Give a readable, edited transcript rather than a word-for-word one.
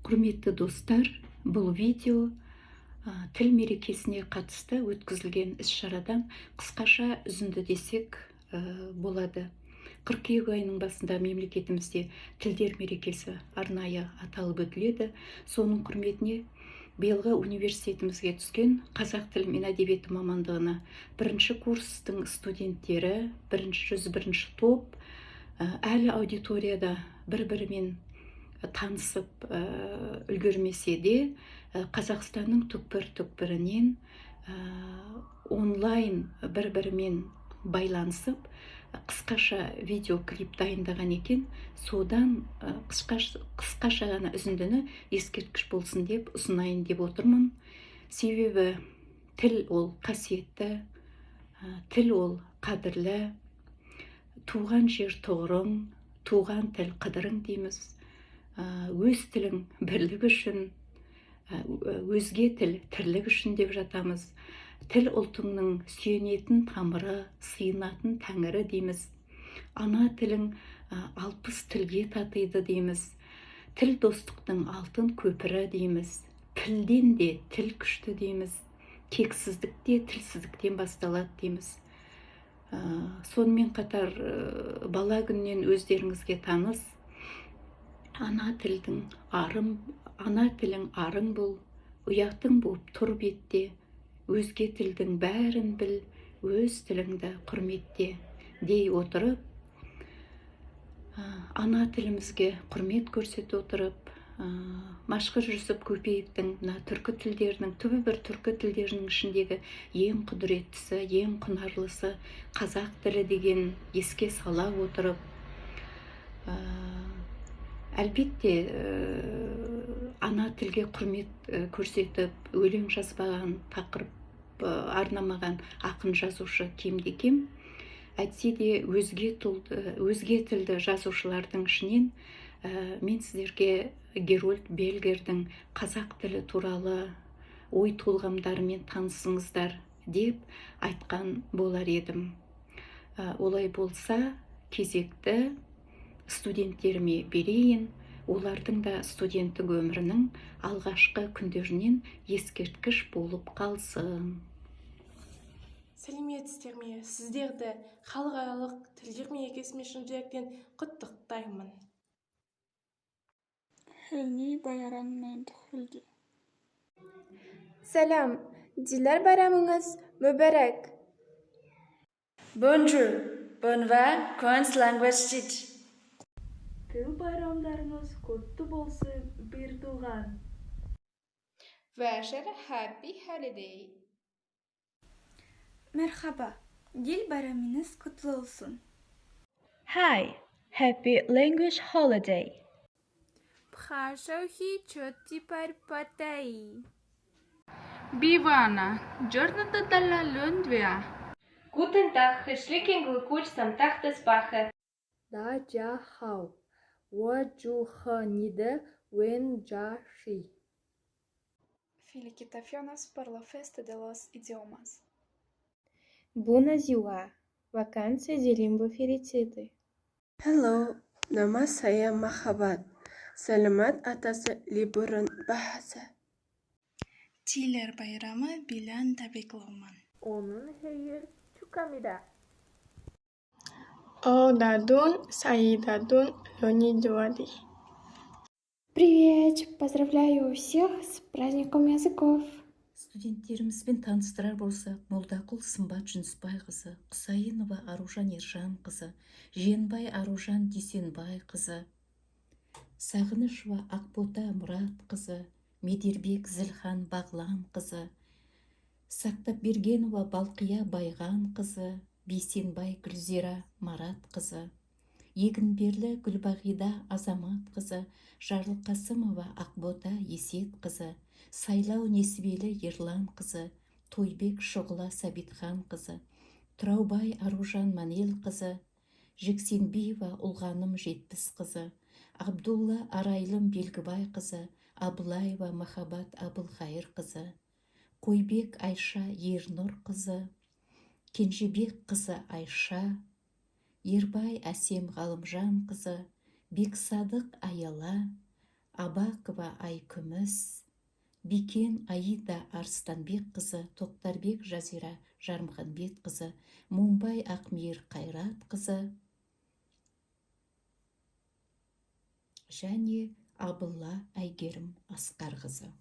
Құрметті достар, бұл видео тіл мерекесіне қатысты өткізілген іс-шарадан қысқаша үзінді десек болады. Қыркүйек айының басында мемлекетімізде тілдер мерекесі арнайы аталып өтіледі. Соның құрметіне биылғы университетімізге түскен қазақ тілі мен әдебиеті мамандығына бірінші курстың студенттері, бірінші 101-топ әлі аудиторияда бір бірімен танысып үлгермесе де, Қазақстанның түкпір түкпірінен онлайн бір бірімен байланысып, қысқаша видеоклип дайындаған екен. Содан қысқаша ғана үзіндіні ескерткіш болсын деп ұсынайын деп отырмын. Себебі тіл ол қасиетті, тіл ол қадірлі. Туған жер тұғырың, туған тіл қыдырың дейміз. Өз тілің бірлік үшін, өзге тіл тірлік үшін деп жатамыз. Тіл ұлтыңның сүйенетін тамыры, сыйынатын тәңірі дейміз. Ана тілің 60 тілге татиды дейміз. Тіл достықтың алтын көпірі дейміз. Пілден де тіл күшті дейміз. Кексіздік те тілсіздіктен басталады дейміз. Сонымен қатар, бала күннен өздеріңізге таныс ана тілдің арым, ана тілің арың бол, ұятың болып тұр бетте, өзге тілдің бәрін біл, өз тіліңді құрметте дей отырып, ана тілімізге құрмет көрсете отырып, Мәшһүр Жүсіп Көпеевтің мына түркі тілдерінің, түбі бір түркі тілдерінің ішіндегі ең құдіреттісі, ең құнарлысы қазақ тілі деген еске сала отырып, әлбетте, ана тілге құрмет көрсетіп өлең жазбаған, тақырып арнамаған ақын жазушы кемде кем. Әйтсе де өзге тілді жазушылардың ішінен мен сіздерге Герольд Бельгердің қазақ тілі туралы ой толғамдарымен танысыңыздар деп айтқан болар едім. Олай болса, кезекті студенттеріме берейін. Олардың да студенттік өмірінің алғашқы күндерінен ескерткіш болып қалсын. Сәлеметсіздер ме! Сіздерді Халықаралық тілдер мерекесімен шын жүректен құттықтаймын. Хэлний баяран мэнд хүргэе. Сәлем, Diller bayramыңыз mübarek. Bonjour, Bonjour, Koens language teach. Тіл байрамдарыңыз құтты болсын, бір туған. Вашер happy holiday. Merhaba, dil bayramınız kutlu olsun. Hi, happy language holiday. Bhashauhi Chotipar Patai. Bivana, giornata della Lundvia. Guten Tag, herzlichen Glückwunsch zum Tag der Sprache. 大家好，我祝贺你的文假期。 Felicitaciones por la festa de los idiomas. Bună ziua! Vacanțe de limbă fericite! Hello, nama saya Mahabat. Selamat atas liburan bahasa. Tiller bayramı bilen tebriklayman. Onun hayır 축하합니다. Odadun Saidadun Leonidovadi. Привет! Поздравляю всех с праздником языков! Студенттерімізбен таныстырар болсақ, Молдақұл Сымбат Жүнісбайқызы, Құсайынова Аружан Ержанқызы, Жиенбай Аружан Дүйсенбайқызы, Сағынышева Ақбота Мұратқызы, Медербек Зілхан Бағланқызы, Сақтапбергенова Балқия Байғанқызы, Бейсенбай Гүлзира Маратқызы, Егінберлі Гүлбағида Азаматқызы, Жарылқасымова Ақбота Есетқызы, Сайлау Несібелі Ерланқызы, Тойбек Шұғыла Сәбитханқызы, Тұраубай Аружан Манелқызы, Жексенбиева Ұлғаным Жетпісқызы, Абдулла Арайлым Белгібайқызы, Абылаева Махаббат Абылхайырқызы, Қойбек Айша Ернұрқызы, Кенжебекқызы Айша, Ербай Әсем Ғалымжанқызы, Бексадық Аяла, Абакова Айкүміс, Бикен Аида Арыстанбекқызы, Тоқтарбек Жазира Жармұханбетқызы, Момбай Ақмейір Қайратқызы және Абылла Әйгерім Асқарқызы.